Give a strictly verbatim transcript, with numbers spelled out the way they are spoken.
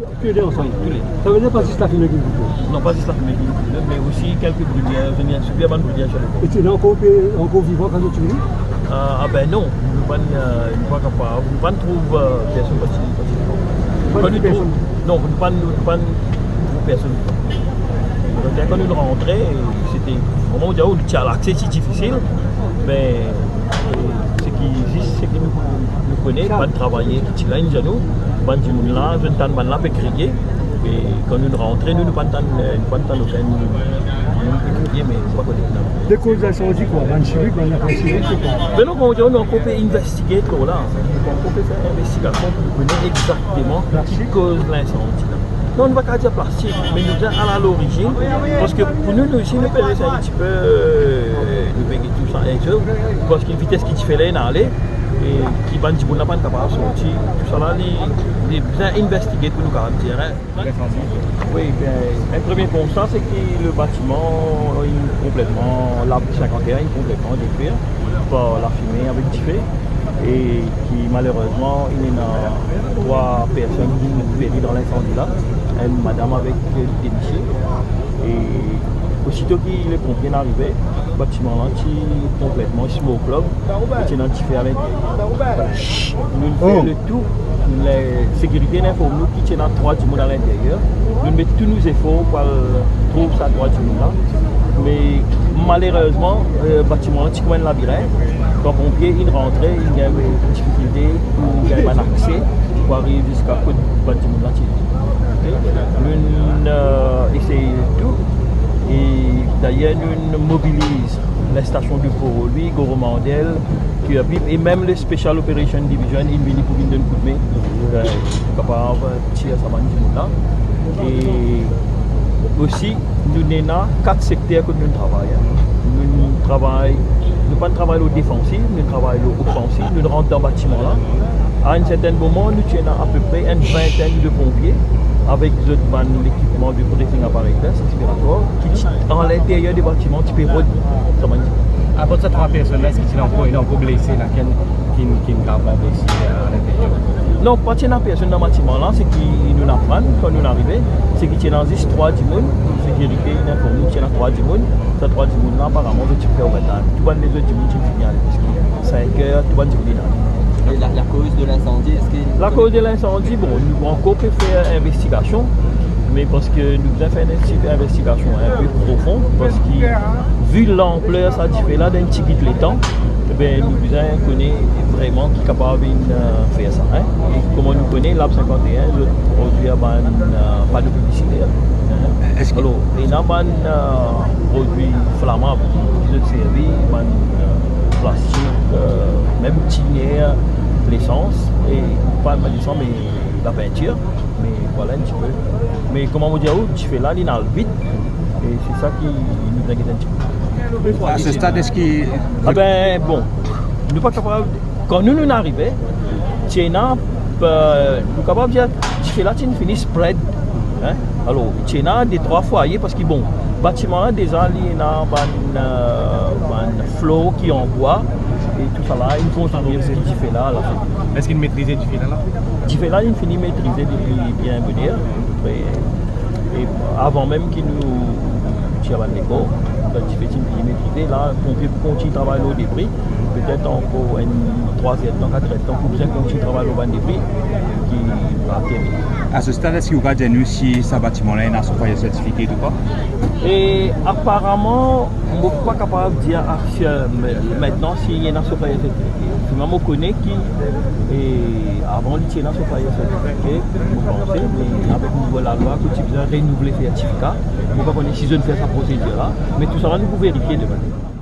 Tou le de ansam. Tou le de. Savedir pa zis lafime ki vinn? Non, pa zis lafime ki vinn, me osi kelke brilier, zot ena super bann brilier sa lekor. E ti ena ankor pe, ankor vivan kan zot ti vini? Ah, ah ben non, nou pa'nn, euh, nou pa kapav, nou pa'nn trouv, euh, personn parski, parski... Pa'nn trouv personn? Non, nou pa'nn, nou pa'nn trouv personn. Donk, kan nou rantre, sete, kouma nou dir, nou ti al akse ti difisil, me seki zis, seki nou, nou kone, bann travayer ki ti la, inn dir nou, bann dimoun la, zot inn tann bann la pe kriye, e kan nou rantre, nou, nou pa'nn tann, nou pa'nn tann okenn dimoun pe kriye, me nou pa kone. Lakoz linsandi, kwa? Bann chimik, bann zafer chimik, se kwa? Ben non, kouma nou dir, nou ankor pe investige lor la, nou ankor pe fer investigasion pou kone exakteman ki koz linsandi la. Non, nou pa kapav dir plastik, me nou bizin al a lorizinn, parski pou nou, nou osi, nou pe res enn tipe, euh, nou pe get tou sa, enn sof, parski vites ki dife la inn ale, e ki bann dimoun la pa'nn kapav sorti, tousala, li, li bizin investige pou nou kapav dir, hein. Wi, ben, enn premie konsta, seki le batiman, euh, inn konpletman, la Senkant-e-enn inn konpletman detrir par lafime avek dife. E ki malerezman, inn ena trwa personn ki peri dan linsandi la, enn madam avek de misie. E osito ki leponpie inn arive, batiman la ti konpletman smoke alarm, e ti ena dife alinterier. Nou fer le tou, lesekirite inn inform nou ki ti ena trwa dimoun alinterier. Nou met tou nou zefor pou al trouv sa trwa dimoun la. Me malerezman, euh, batiman la ti kouma enn labirin. Kan ponpie inn rantre, inn gagn difikilte pou gagn bann akse pou ariv ziska kot bann dimoun la ti ete. Oke? Nou'nn, euh, esey tou. E dayer, nou'nn mobiliz lestasion de Port-Louis, Coromandel, Curepipe, e mem le Special Operation Division inn vini pou vinn donn koudme, euh, pou kapav tir sa bann dimoun la. E osi, nou ena kat sekter kot nou travay, hein. Nou travay, nou pa travay lor defansiv, nou travay lor ofansiv, nou rant dan batiman la. A enn sertenn moman, nou ti ena apepre enn vintenn de ponpie avek zot bann lekipman de breathing apparatus, respirator, ki ti alinterier de batiman, ti pe rod sa bann dimoun. Apar sa trwa personn la, eski ti ena ankor, ena ankor blese, ena kikenn ki, ki kapav blese alinterier? Non, pa ti ena personn dan batiman la, seki nou'nn aprann kan nou'nn arive, seki ti ena zis trwa dimoun, sekirite inn inform nou ti ena trwa dimoun, sa trwa dimoun la, aparaman, zot ti fer overtime. Tou bann lezot dimoun ti fini ale, parski sink er, tou bann dimoun inn ale. E la, lakoz de linsandi, eski... Lakoz de linsandi, bon, nou ankor pe fer investigasion, me parski nou bizin fer enn ti investigasion inpe profon, parski vi lanpler sa dife la, dan enn tigit letan, e ben, nou bizin kone vreman ki kapav inn, euh, fer sa, hein. E kouma nou kone, Lab Senkant-e-enn, zot prodwir bann, euh, pano piblisiter, hein. Eski... Alor, ena bann, euh, prodwi flamab ki zot servi, bann, euh, plastik, euh, mem tiner, lesans, e pa, pa lesans, me lapintir, me vwala enn tipe. Me kouma mo dir ou, dife la, li inn al vit, e se sa ki nou inkiet enn tipe. A se stad, eski... Ah ben, bon, nou pa kapav, kan nou, nou'nn arive, ti ena, euh, nou kapav dir, dife la ti'nn fini spread, hein. Alor, ti ena de trwa fwaye, parski, bon, batiman la deza, li ena bann, euh, bann floor ki an bwa, e tousala, inn kontinue ziska dife la, la. Eski inn metrize dife la, la? Dife la, inn fini metrize depi bien boner. E, e avan mem ki nou tir bann lekor, kan dife ti fini metrize, la, ponpie pou kontign travay lor debri, petet ankor enn trwa er de tan, kat er de tan, pou bizin kontign travay lor bann debri ki pa termine. A se stad, eski ou kapav dir nou si sa batiman la ena SOFA sertifike ou pa? E aparaman, mo pa kapav dir aktielman si ena SOFA sertifike. Selman mo kone ki, e, avan li ti ena SOFA sertifike, mo panse, me avek nouvo lalwa, kot ti bizin renouvle sertifika, mo pa kone si zot fer sa prosedir la, me tousala nou pou verifie demin.